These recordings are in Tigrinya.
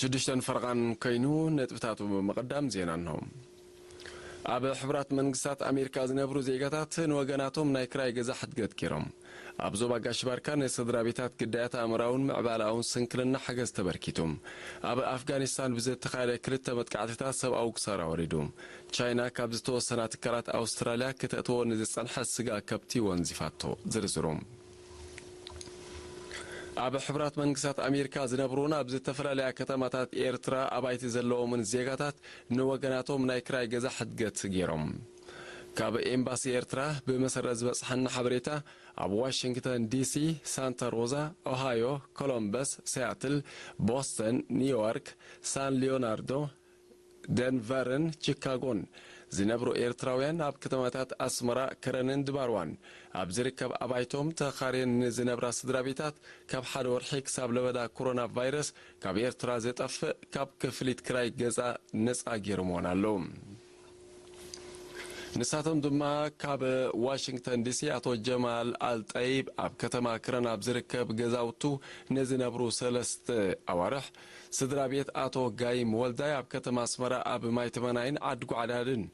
ሽዱሽተን ፈረቓን ኮይኑ ነጥብታቱ ብምቕዳም ዜና እንሆ። ኣብ ሕቡራት መንግስታት ኣሜሪካ ዝነብሩ ዜጋታት ንወገናቶም ናይ ክራይ ገዛ ሕድገት ገይሮም። ኣብ ዞባ ጋሽ ባርካ ንስድራ ቤታት ግዳያት ኣእምራውን ምዕባላውን ስንክልና ሓገዝ ተበርኪቱ። ኣብ ኣፍጋኒስታን ብዝተኻየደ ክልተ መጥቃዕትታት ሰብኣዊ ክሳራ ወሪዱ። ቻይና ካብ ዝተወሰና ትካላት ኣውስትራልያ ክተእትዎ ንዝጸንሐ ስጋ ከብቲ ወንዚፋቶ። ዝርዝሩ። ኣብ ሕቡራት መንግስታት ኣሜሪካ ዝነብሩን ኣብ ዝተፈላለያ ከተማታት ኤርትራ ኣባይቲ ዘለዎምን ዜጋታት ንወገናቶም ናይ ክራይ ገዛ ሕድገት ገይሮም። ካብ ኤምባሲ ኤርትራ ብመሰረት ዝበጽሓና ሓበሬታ፣ ኣብ ዋሽንግተን ዲሲ፣ ሳንታ ሮዛ፣ ኦሃዮ፣ ኮሎምበስ፣ ሲያትል፣ ቦስተን፣ ኒውዮርክ፣ ሳን ሊዮናርዶ፣ ደንቨርን ቺካጎን ዝነብሩ ኤርትራውያን ኣብ ከተማታት ኣስመራ፣ ከረንን ድባርዋን ኣብ ዝርከብ ኣባይቶም ተኻርየን ንዝነብራ ስድራ ቤታት ካብ ሓደ ወርሒ ክሳብ ለበዳ ኮሮና ቫይረስ ካብ ኤርትራ ዝጠፍእ ካብ ክፍሊት ክራይ ገዛ ነጻ ገይሮምወን ኣለዉ። ንሳቶም ድማ ካብ ዋሽንግተን ዲሲ ኣቶ ጀማል ኣልጠይብ፣ ኣብ ከተማ ክረን ኣብ ዝርከብ ገዛውቱ ንዝነብሩ ሰለስተ ኣዋርሕ፣ ስድራ ቤት ኣቶ ጋይም ወልዳይ ኣብ ከተማ ኣስመራ ኣብ ማይ ተመናይን ዓዲ ጓዕዳድን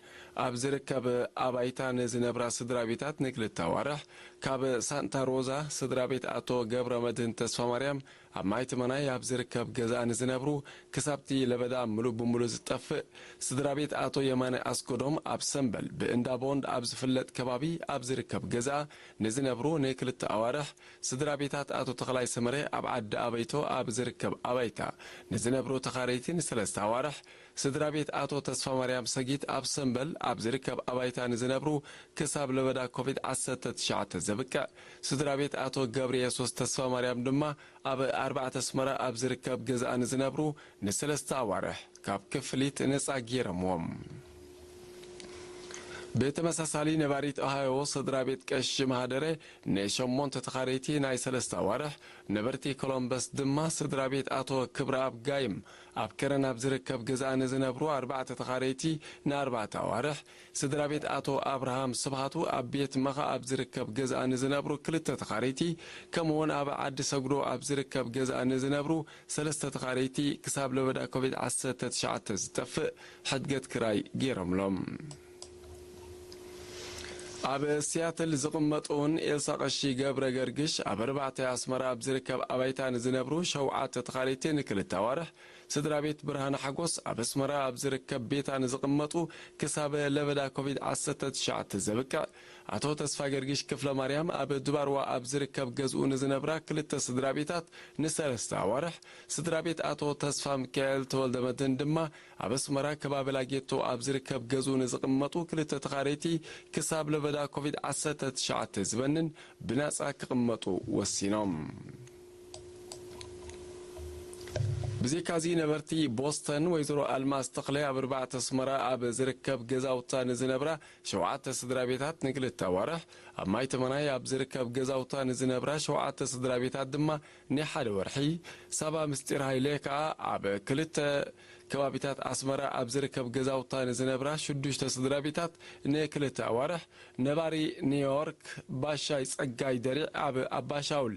ኣብ ዝርከብ ኣባይታ ንዝነብራ ስድራ ቤታት ንክልተ ኣዋርሕ፣ ካብ ሳንታ ሮዛ ስድራ ቤት ኣቶ ገብረ መድህን ተስፋ ማርያም ኣብ ማይ ተመናይ ኣብ ዝርከብ ገዛ ንዝነብሩ ክሳብቲ ለበዳ ምሉእ ብምሉእ ዝጠፍእ፣ ስድራ ቤት ኣቶ የማነ ኣስገዶም ኣብ ሰምበል ብእንዳ ቦንድ ኣብ ዝፍለጥ ከባቢ ኣብ ዝርከብ ገዛ ንዝነብሩ ንክልተ ኣዋርሕ፣ ስድራ ቤታት ኣቶ ተኽላይ ሰመረ ኣብ ዓዲ ኣበይቶ ኣብ ዝርከብ ኣባይታ ንዝነብሩ ተኻረይቲ ንሰለስተ ኣዋርሕ፣ ስድራ ቤት ኣቶ ተስፋ ማርያም ሰጊት ኣብ ሰምበል ኣብ ዝርከብ ኣባይታ ንዝነብሩ ክሳብ ለበዳ ኮቪድ ዓሰርተ ትሽዓተ ዘብቅዕ፣ ስድራ ቤት ኣቶ ገብረ የሱስ ተስፋ ማርያም ድማ ኣብ ኣርባዕተ ኣስመራ ኣብ ዝርከብ ገዛኣ ንዝነብሩ ንሰለስተ ኣዋርሕ ካብ ክፍሊት ነጻ ገይሮምዎም። ብተመሳሳሊ ነባሪት ኦሃዮ ስድራ ቤት ቀሺ ማህደረ ንሸሞንተ ተኻረይቲ ናይ ሰለስተ ኣዋርሕ፣ ነበርቲ ኮሎምበስ ድማ ስድራ ቤት ኣቶ ክብረኣብ ጋይም ኣብ ከረን ኣብ ዝርከብ ገዛኣ ንዝነብሩ ኣርባዕተ ተኻረይቲ ንኣርባዕተ ኣዋርሕ፣ ስድራ ቤት ኣቶ ኣብርሃም ስብሃቱ ኣብ ቤት መኻ ኣብ ዝርከብ ገዛኣ ንዝነብሩ ክልተ ተኻረይቲ፣ ከምኡውን ኣብ ዓዲ ሰጉዶ ኣብ ዝርከብ ገዛኣ ንዝነብሩ ሰለስተ ተኻረይቲ ክሳብ ለበዳ ኮቪድ ዓሰርተ ትሽዓተ ዝጠፍእ ሕድገት ክራይ ገይሮምሎም። ኣብ ሲያትል ዝቕመጡ እውን ኤልሳ ቀሺ ገብረ ገርግሽ ኣብ ኣርባዕተ ኣስመራ ኣብ ዝርከብ ኣባይታ ንዝነብሩ ሸውዓተ ተኻረይቲ ንክልተ ኣዋርሕ፣ ስድራ ቤት ብርሃነ ሓጎስ ኣብ ኣስመራ ኣብ ዝርከብ ቤታ ንዝቕመጡ ክሳብ ለበዳ ኮቪድ ዓሰርተ ትሽዓተ ዘብቅዕ፣ ኣቶ ተስፋ ገርግሽ ክፍለ ማርያም ኣብ ድባርዋ ኣብ ዝርከብ ገዝኡ ንዝነብራ ክልተ ስድራ ቤታት ንሰለስተ ኣዋርሕ፣ ስድራ ቤት ኣቶ ተስፋ ሚካኤል ተወልደ መድህን ድማ ኣብ ኣስመራ ከባቢ ላጌቶ ኣብ ዝርከብ ገዝኡ ንዝቕመጡ ክልተ ተኻረይቲ ክሳብ ለበዳ ኮቪድ ዓሰርተ ትሽዓተ ዝበንን ብናጻ ክቕመጡ ወሲኖም። ብዘይካዚ ነበርቲ ቦስተን ወይዘሮ ኣልማዝ ተኽለ ኣብ ኣርባዕተ ኣስመራ ኣብ ዝርከብ ገዛውታ ንዝነብራ ሸውዓተ ስድራ ቤታት ንክልተ ኣዋርሕ፣ ኣብ ማይ ተመናይ ኣብ ዝርከብ ገዛውታ ንዝነብራ ሸውዓተ ስድራ ቤታት ድማ ንሓደ ወርሒ፣ ሳባ ምስጢር ሃይለ ከኣ ኣብ ክልተ ከባቢታት ኣስመራ ኣብ ዝርከብ ገዛውታ ንዝነብራ ሽዱሽተ ስድራ ቤታት ንክልተ ኣዋርሕ፣ ነባሪ ኒውዮርክ ባሻይ ጸጋይ ደሪዕ ኣብ ኣባሻውል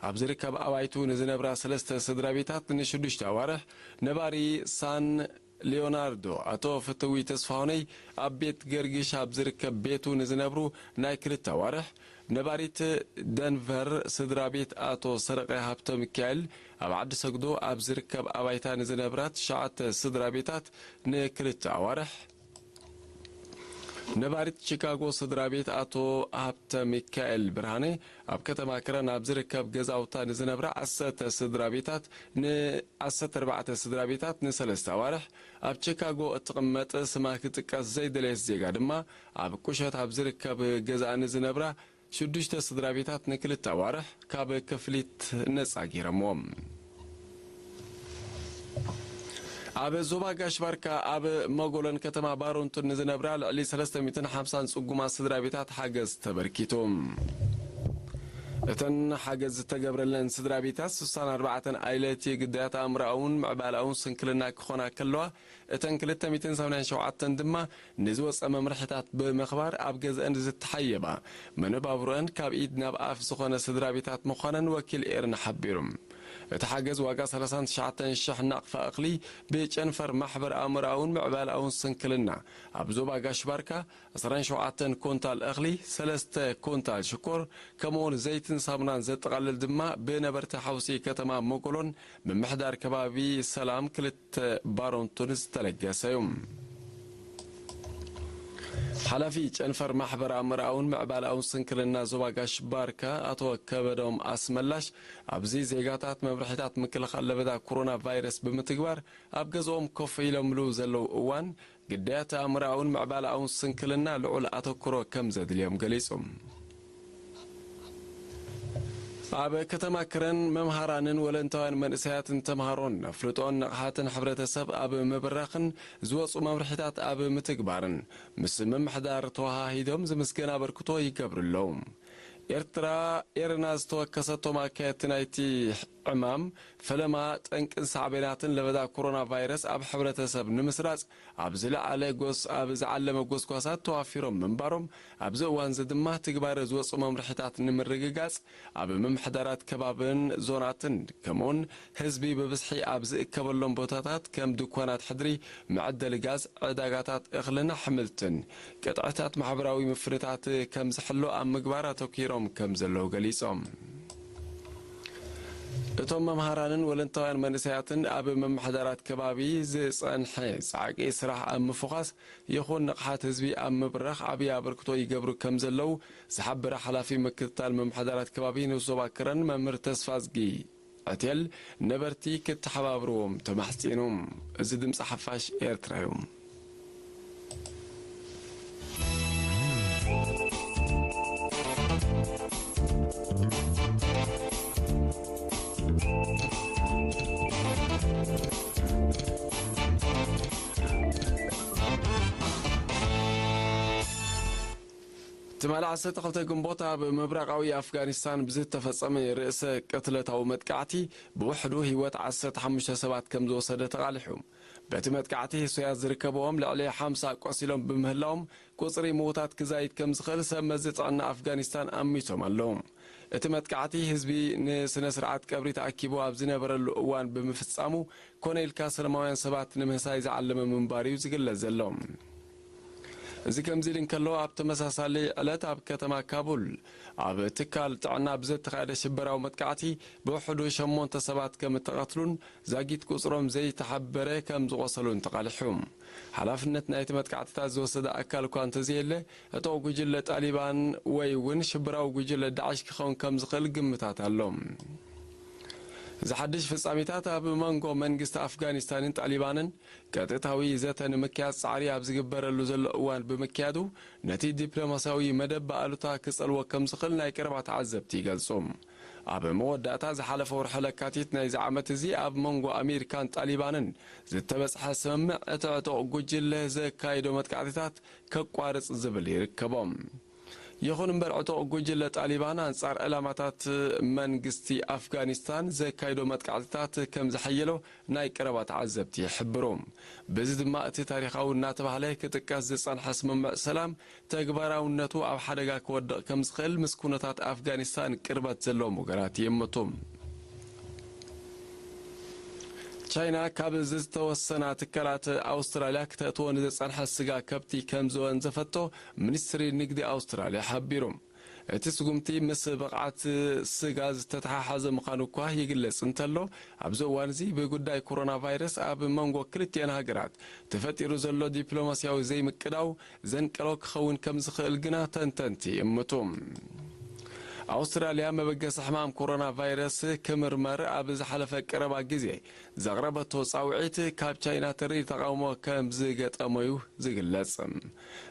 ኣብ ዝርከብ ኣባይቱ ንዝነብራ ሰለስተ ስድራ ቤታት ንሽዱሽተ ኣዋርሕ፣ ነባሪ ሳን ሊዮናርዶ ኣቶ ፍትዊ ተስፋሁነይ ኣብ ቤት ገርግሽ ኣብ ዝርከብ ቤቱ ንዝነብሩ ናይ ክልተ ኣዋርሕ፣ ነባሪት ደንቨር ስድራ ቤት ኣቶ ሰረቐ ሃብተ ሚካኤል ኣብ ዓዲ ሰግዶ ኣብ ዝርከብ ኣባይታ ንዝነብራ ትሽዓተ ስድራ ቤታት ንክልተ ኣዋርሕ፣ ነባሪት ቺካጎ ስድራ ቤት ኣቶ ሃብተ ሚካኤል ብርሃነ ኣብ ከተማ ክረን ኣብ ዝርከብ ገዛውታ ንዝነብራ ዓሰርተ ስድራ ቤታት ን ዓሰርተ ኣርባዕተ ስድራ ቤታት ንሰለስተ ኣዋርሕ፣ ኣብ ቺካጎ እትቕመጥ ስማ ክጥቀስ ዘይደለየት ዜጋ ድማ ኣብ ቁሸት ኣብ ዝርከብ ገዛኣ ንዝነብራ ሽዱሽተ ስድራ ቤታት ንክልተ ኣዋርሕ ካብ ክፍሊት ነጻ ገይሮምዎም። ኣብ ዞባ ጋሽ ባርካ ኣብ መጎሎን ከተማ ባሮንቱን ንዝነብራ ልዕሊ ሰለስተ ሚእትን ሓምሳን ጽጉማት ስድራ ቤታት ሓገዝ ተበርኪቱ። እተን ሓገዝ ዝተገብረለን ስድራ ቤታት ስሳን ኣርባዕተን ኣይለቲ ግዳያት ኣእምሮኣውን ምዕባለኣውን ስንክልና ክኾና ከለዋ፣ እተን ክልተ ሚእትን ሰማንያን ሸውዓተን ድማ ንዝወፀ መምርሕታት ብምኽባር ኣብ ገዝአን ዝተሓየባ፣ መነባብሮአን ካብ ኢድ ናብ ኣፍ ዝኾነ ስድራ ቤታት ምዃነን ወኪል ኤርና ሓቢሩ። እቲ ሓገዝ ዋጋ ሰላሳን ትሽዓተን ሽሕ ናቕፋ እኽሊ ብጨንፈር ማሕበር ኣእምሮኣውን ምዕባለኣውን ስንክልና ኣብ ዞባ ጋሽ ባርካ፣ ዕስራን ሸውዓተን ኮንታል እኽሊ፣ ሰለስተ ኮንታል ሽኮር፣ ከምኡውን ዘይትን ሳሙናን ዘጠቓልል ድማ ብነበርቲ ሓውሲ ከተማ መጎሎን ምምሕዳር ከባቢ ሰላም ክልተ ባሮንቱን ዝተለገሰ እዩ። ሓላፊ ጨንፈር ማሕበር ኣእምሮኣውን ምዕባለኣውን ስንክልና ዞባ ጋሽ ባርካ ኣቶ ከበዶም ኣስመላሽ፣ ኣብዚ ዜጋታት መምርሒታት ምክልኻል ለበዳ ኮሮና ቫይረስ ብምትግባር ኣብ ገዝኦም ኮፍ ኢሎምሉ ዘለዉ እዋን፣ ግዳያት ኣእምሮኣውን ምዕባለኣውን ስንክልና ልዑል ኣተኩሮ ከም ዘድልዮም ገሊጹ። ኣብ ከተማ ክረን መምሃራንን ወለንታውያን መንእሰያትን ተምሃሮን ኣፍልጦን ንቕሓትን ሕብረተሰብ ኣብ ምብራኽን ዝወጹ መምርሒታት ኣብ ምትግባርን ምስ ምምሕዳር ተወሃሂዶም ዝምስገን ኣበርክቶ ይገብሩ ኣለዉ። ኤርትራ ኤርና ዝተወከሰቶም ኣካየድቲ ናይቲ ዕማም ፈለማ ጠንቅን ሳዕቤናትን ለበዳ ኮሮና ቫይረስ ኣብ ሕብረተሰብ ንምስራጽ ኣብ ዝለዓለ ጎስ-፣ ኣብ ዝዓለመ ጎስጓሳት ተዋፊሮም ምንባሮም፣ ኣብዚ እዋንዚ ድማ ትግባረ ዝወጹ መምርሒታት ንምርግጋጽ ኣብ ምምሕዳራት ከባብን ዞናትን ከምኡውን ህዝቢ ብብዝሒ ኣብ ዝእከበሎም ቦታታት ከም ድኳናት ሕድሪ፣ መዐደሊ ጋዝ፣ ዕዳጋታት እኽልን ኣሕምልትን፣ ቅጥዕታት ማሕበራዊ ምፍንታት ከም ዝሕሎ ኣብ ምግባር ኣተኲሮም ከም ዘለዉ ገሊጾም። እቶም መምሃራንን ወለንታውያን መንእሰያትን ኣብ ምምሕዳራት ከባቢ ዝጸንሐ ጻዕቂ ስራሕ ኣብ ምፍዃስ ይኹን ንቕሓት ህዝቢ ኣብ ምብራኽ ዓብዪ ኣበርክቶ ይገብሩ ከም ዘለዉ ዝሓበረ ሓላፊ ምክትታል ምምሕዳራት ከባቢ ንኡስ ዞባ ክረን መምህር ተስፋዝጊ ዕቴል ነበርቲ ክተሓባብርዎም ተማሕጺኑ። እዚ ድምፂ ሓፋሽ ኤርትራ እዩ። ትማሊ ዓሰርተ ክልተ ግንቦት ኣብ ምብራቓዊ ኣፍጋኒስታን ብዝተፈጸመ ርእሰ ቅትለታዊ መጥቃዕቲ ብውሕዱ ህይወት ዓሰርተ ሓሙሽተ ሰባት ከም ዝወሰደ ተቓሊሑ። በቲ መጥቃዕቲ ህሱያት ዝርከብዎም ልዕሊ ሓምሳ ቆሲሎም ብምህላዎም፣ ቁጽሪ ምዉታት ክዛይድ ከም ዝኽእል ሰብ መዚ ጥዕና ኣፍጋኒስታን ኣሚቶም ኣለዉ። እቲ መጥቃዕቲ ህዝቢ ንስነ ስርዓት ቀብሪ ተኣኪቡ ኣብ ዝነበረሉ እዋን ብምፍጻሙ፣ ኮነ ኢልካ ሰላማውያን ሰባት ንምህሳይ ዝዓለመ ምንባር እዩ ዝግለጽ ዘሎ። እዚ ከምዚ ኢሉ እንከሎ፣ ኣብ ተመሳሳሊ ዕለት ኣብ ከተማ ካቡል ኣብ ትካል ጥዕና ብዘተኻየደ ሽበራዊ መጥቃዕቲ ብውሕዱ ሸሞንተ ሰባት ከም እተቐትሉን ዛጊት ቁጽሮም ዘይተሓበረ ከም ዝቖሰሉን ተቓሊሑ። ሓላፍነት ናይቲ መጥቃዕትታት ዝወሰደ ኣካል እኳ እንተዘየለ፣ ዕጡቕ ጉጅለ ጣሊባን ወይ እውን ሽበራዊ ጉጅለ ዳዕሽ ክኸውን ከም ዝኽእል ግምታት ኣሎ። እዚ ሓድሽ ፍጻሜታት ኣብ መንጎ መንግስቲ ኣፍጋኒስታንን ጣሊባንን ቀጥታዊ ዘተ ንምክያድ ጻዕሪ ኣብ ዝግበረሉ ዘሎ እዋን ብምክያዱ፣ ነቲ ዲፕሎማስያዊ መደብ ብኣሉታ ክጸልዎ ከም ዝኽእል ናይ ቀረባ ተዓዘብቲ ይገልጹ። ኣብ መወዳእታ ዝሓለፈ ወርሒ ለካቲት ናይዚ ዓመት እዚ ኣብ መንጎ ኣሜሪካን ጣሊባንን ዝተበጽሐ ስምምዕ፣ እቲ ዕጡቕ ጉጅለ ዘካይዶ መጥቃዕትታት ከቋርጽ ዝብል ይርከቦም። ይኹን እምበር፣ ዕጡቕ ጉጅለ ጣሊባን ኣንጻር ዕላማታት መንግስቲ ኣፍጋኒስታን ዘካይዶ መጥቃዕትታት ከም ዘሐየሎ ናይ ቀረባ ተዓዘብቲ ይሕብሩ። በዚ ድማ፣ እቲ ታሪኻዊ እናተባህለ ክጥቀስ ዝጸንሐ ስምምዕ ሰላም ተግባራውነቱ ኣብ ሓደጋ ክወድቕ ከም ዝኽእል ምስ ኩነታት ኣፍጋኒስታን ቅርበት ዘለዎም ወገናት ይእምቱ። ቻይና ካብ ዝተወሰና ትካላት ኣውስትራልያ ክተእትዎ ንዝጸንሐ ስጋ ከብቲ ከም ዝወንዘፈቶ ሚኒስትሪ ንግዲ ኣውስትራልያ ሓቢሩ። እቲ ስጉምቲ ምስ ብቕዓት ስጋ ዝተተሓሓዘ ምዃኑ እኳ ይግለጽ እንተሎ፣ ኣብዚ እዋን እዚ ብጉዳይ ኮሮና ቫይረስ ኣብ መንጎ ክልቲኤን ሃገራት ተፈጢሩ ዘሎ ዲፕሎማስያዊ ዘይምቅዳው ዘንቀሎ ክኸውን ከም ዝኽእል ግና ተንተንቲ ይእምቱ። ኣውስትራልያ መበገሲ ሕማም ኮሮና ቫይረስ ክምርመር ኣብ ዝሓለፈ ቀረባ ግዜ ዘቕረበቶ ጻውዒት፣ ካብ ቻይና ተሪር ተቓውሞ ከም ዝገጠሞ'ዩ ዝግለጽ።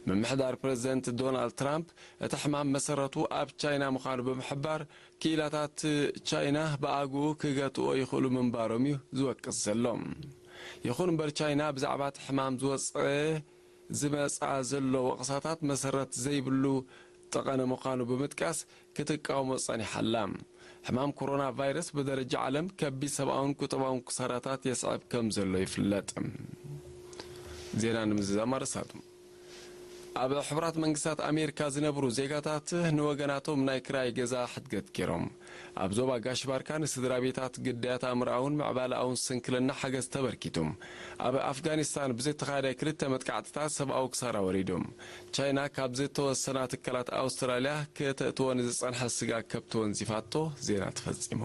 ምምሕዳር ፕረዚደንት ዶናልድ ትራምፕ፣ እቲ ሕማም መሰረቱ ኣብ ቻይና ምዃኑ ብምሕባር፣ ክኢላታት ቻይና ብኣግኡ ክገትዎ ይኽእሉ ምንባሮም እዩ ዝወቅስ ዘሎ። ይኹን እምበር፣ ቻይና ብዛዕባ እቲ ሕማም ዝወጸ ዝመጽኣ ዘሎ ወቕሳታት መሰረት ዘይብሉ ጠቐነ ምዃኑ ብምጥቃስ ክትቃወሞ ጸኒሓ ኣላ። ሕማም ኮሮና ቫይረስ ብደረጃ ዓለም ከቢድ ሰብኣውን ቁጠባውን ክሳራታት የስዕብ ከም ዘሎ ይፍለጥ። ዜና ንምዝዛም ኣርእስታቱ። ኣብ ሕቡራት መንግስታት ኣሜሪካ ዝነብሩ ዜጋታት ንወገናቶም ናይ ክራይ ገዛ ሕድገት ገይሮም። ኣብ ዞባ ጋሽ ባርካ ንስድራ ቤታት ግዳያት ኣእምሮኣውን ምዕባለኣውን ስንክልና ሓገዝ ተበርኪቱ። ኣብ ኣፍጋኒስታን ብዘተኻየደ ክልተ መጥቃዕትታት ሰብኣዊ ክሳራ ወሪዱ። ቻይና ካብ ዝተወሰና ትካላት ኣውስትራልያ ከተእትዎ ንዝጸንሐ ስጋ ከብቲ ወንዚፋቶ። ዜና ተፈጺሙ።